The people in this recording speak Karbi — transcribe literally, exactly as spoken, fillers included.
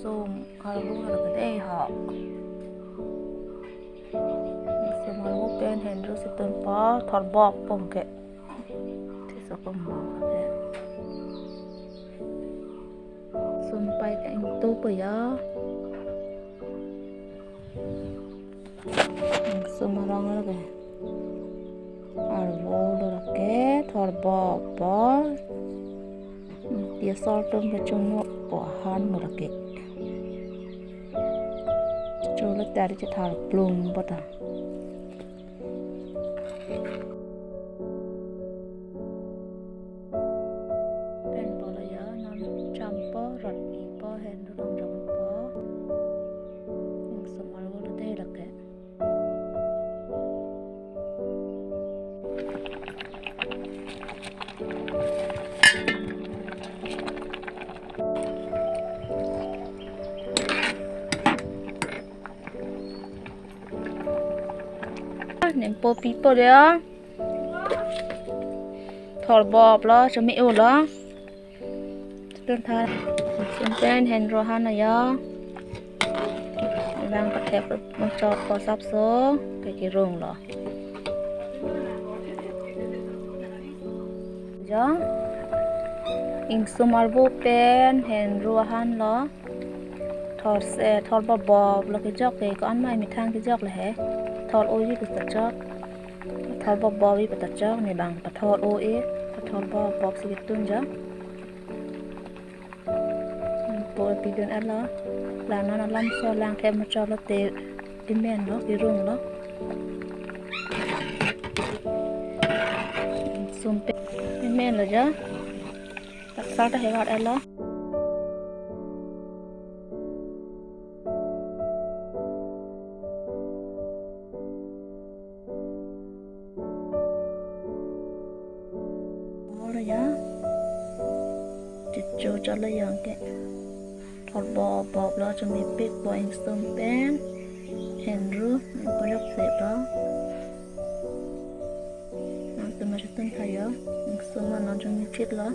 Sum arvo lo ke dei ho. Sum arvo pen henru si tunpo, thorbop pong ke. Tiso pong ke. Sum pai ke ingtupo ya. Sum arong lo ke. Arvo lo ke, thorbop po. Hmm, piasol atum kechunokpo ahan lo ke. Cholo tari chethar plum po ta. Pen po lo ya, non champo, rot-ipo, henru longjongpo. Ingsum arvo lo dei lo ke. Nempo pipo dei. Thorbop lo, chumi-u lo. Tun tha. Sum pen henru ahan lo ya. Bang pathep muchotpo sapso. Ke kirung lo. Jo. Ingsum arvo pen henru ahan lo. Thorse, thorbop bop lo kejok ke, ko-an ma methang kejok le he. Thor-o-i pu ta chok. Thorbop bop-i pu ta chok, ne bang pathor-o-e, pathor bop bop si ketun jo. Po pidun-et lo, la non alam so lang thep muchot lote imen lo, kirung lo. Sum pen imen lo jo. Taksar ta herat-et lo. Olo ya. Chicho chalo yang ke. Thorbop bop lo, chumipikpo ingsum pen henru, pojok se lo. Nang tuma chetun tha ya. Ingsum lo, nang chumichit lo.